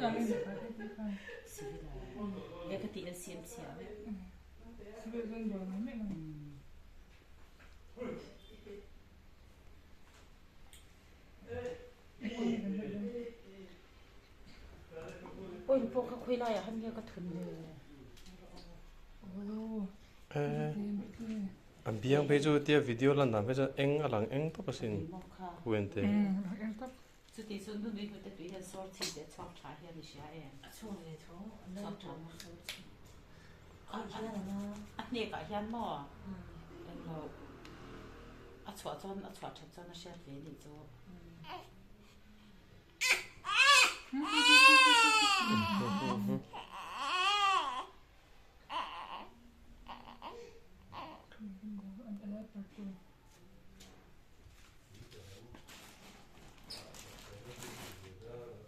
Civil ah e ka ti LCMC ah vek. Civil chuan dawr mai mai lo. Oil pawh kha khawi laiah han nge ka thun le. A biang phei chu tia video lan dan phei chuan eng a lang eng tawp asin khuan te. Chuti chu nunui hnute tui hian sawr chhi teh chhuak tha hian i hria em? A chhuak ve tho, a nal tawh maw sawr chhi. A hnek ah hian maw englo a chhuah chuan a chhuah that chuan a hriat ve anih chu.